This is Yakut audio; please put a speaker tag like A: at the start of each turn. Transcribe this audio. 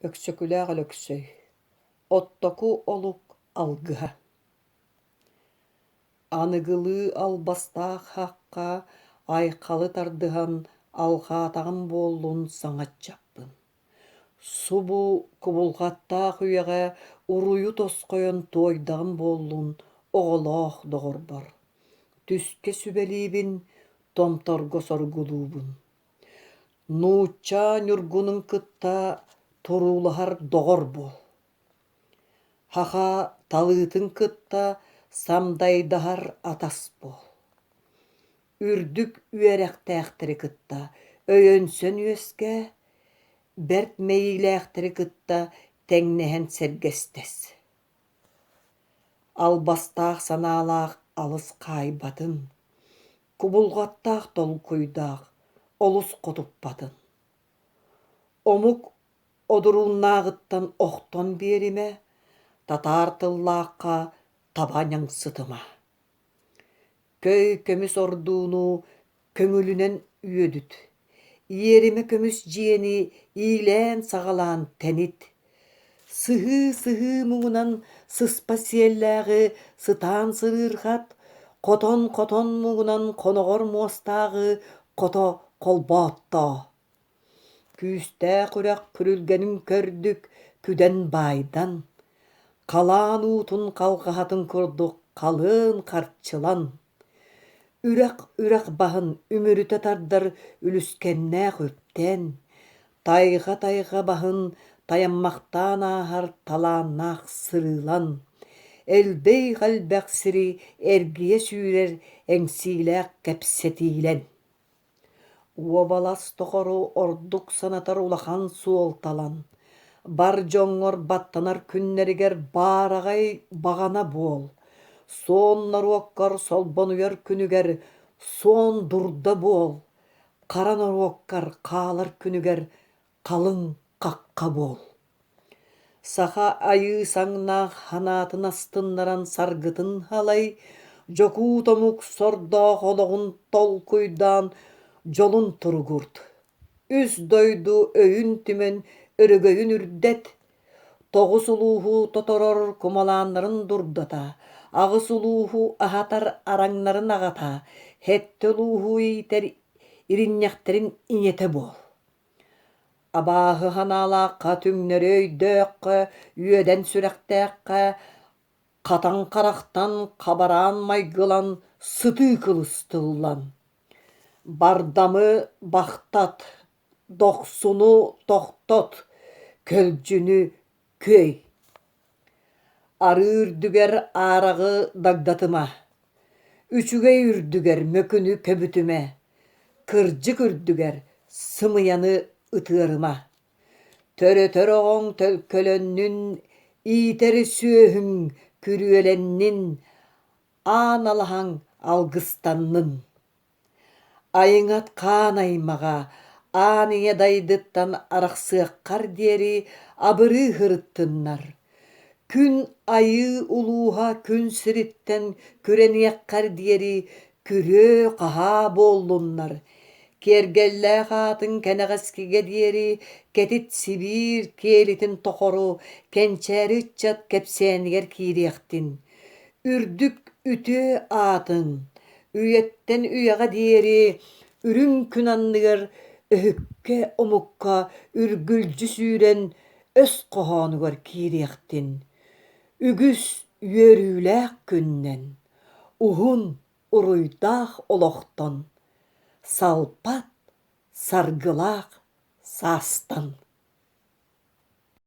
A: Өксөкүлээх Өлөксөй Оттоку олук алгыһа Аныгылыы албастаах хахха айхалы тардыһан алҕаатаҕым буоллун саҥа ыччаппын. Субу кубулҕаттаах үйэҕэ уруйу тосхойон туойдаҕым буоллун оҕолоох доҕорбор. Түскэ сүбэлиибин, томторго соргулуубун. Нуучча ньургунун кытта туруулаһар доҕор буол. Һаха талыытын кытта самдайдаһар атас буол. Үрдүк үөрэхтээхтэри кытта өйөнсөн үөскээ, бэрт мэйиилээхтэри кытта тэҥнэһэн сэргэстэс. Албастаах санаалаах алыс хаайбатын, кубулҕаттаах толкуйдаах олус хотуппатын. Омук одурууннааҕыттан охтон биэримэ, татаар тыллаахха таба ньаҥсытыма. Көй көмүс ордууну көҥүлүнэн үөдүт, иэримэ көмүс дьиэни иилээн-саҕалаан тэнит, сыһыы-сыһыы муҥунан сыспа сиэллээҕи сытаан сырыырҕат, хотон-хотон муҥунан хоноҕор муостааҕы хото холбооттоо. Күүстээх үрэх күрүлгэнин көрдүк күдэн баайдан, халаан уутун халҕаһатын курдук халыан харчылан, Үрэх-үрэх баһын үмүрүтэ тардар үлүскэннээх үптэн, тайҕа-тайҕа баһын тайаммахтаан ааһар талааннаах сырыылан, элбэх-элбэх сири эргийэ сүүрэр эҥсиилээх кэпсэтиилэн. Уобалас тохору ордук санатар улахан суолталан, бар дьоҥҥор баттанар күннэригэр баараҕай баҕана буол, суон норуоккар солбонуйар күнүгэр суон дурда буол, хара норуоккар хаалар күнүгэр халыҥ хахха буол. Саха айыы саҥнаах санаатын астыннаран саргытын халай, дьокуут омук сордоох олоҕун толкуйдаан дьолун туругурт. Үс дойду өйүн түмэн өрөгөйүн үрдэт, тоҕус улууһу тоторор кумалааннарын дурдата, аҕыс улууһу аһатар араҥнарын аҕата, сэттэ улууһу иитэр иринньэхтэрин ийэтэ буол. Абааһы санаалаахха, түҥнэри өйдөөххө, үөдэн сүрэхтээххэ, хатан харахтан хабараан майгылан, сытыы кылыстыллан. Бардамы бахтат, дохсуну тохтот, көлдьүнү күөй. Арыы үрдүгэр аараҕы дагдатыма, үчүгэй үрдүгэр мөкүнү көбүтүмэ, кырдьык үрдүгэр сымыйаны ытыарыма. Төрөтөр оҕоҥ төлкөлөннүн, иитэр сүөһүҥ күрүөлэннин, аан алаһаҥ алгыстаннын. Айыҥат хаан аймаҕа аан ийэ дайдыттан арахсыаххар диэри абырыы сырыттыннар. Күн айыы улууһа күн сириттэн күрэниэххэр диэри күрүө-хаһаа буоллуннар. Киэргэллээх аатын кэнэҕэскигэ диэри кэтит Сибиир киэлитин тохору кэнчээри ыччат кэпсээнигэр киириэхтин. Үрдүк үтүө аатын Үйэттэн үйэҕэ диэри үрүҥ күн анныгар өһүккэ омукка үргүлдьү сүүрэн өс хоһоонугар киириэхтин, үгүс үөрүүлээх күннэн, уһун уруйдаах олохтон, салпат саргылаах саастан.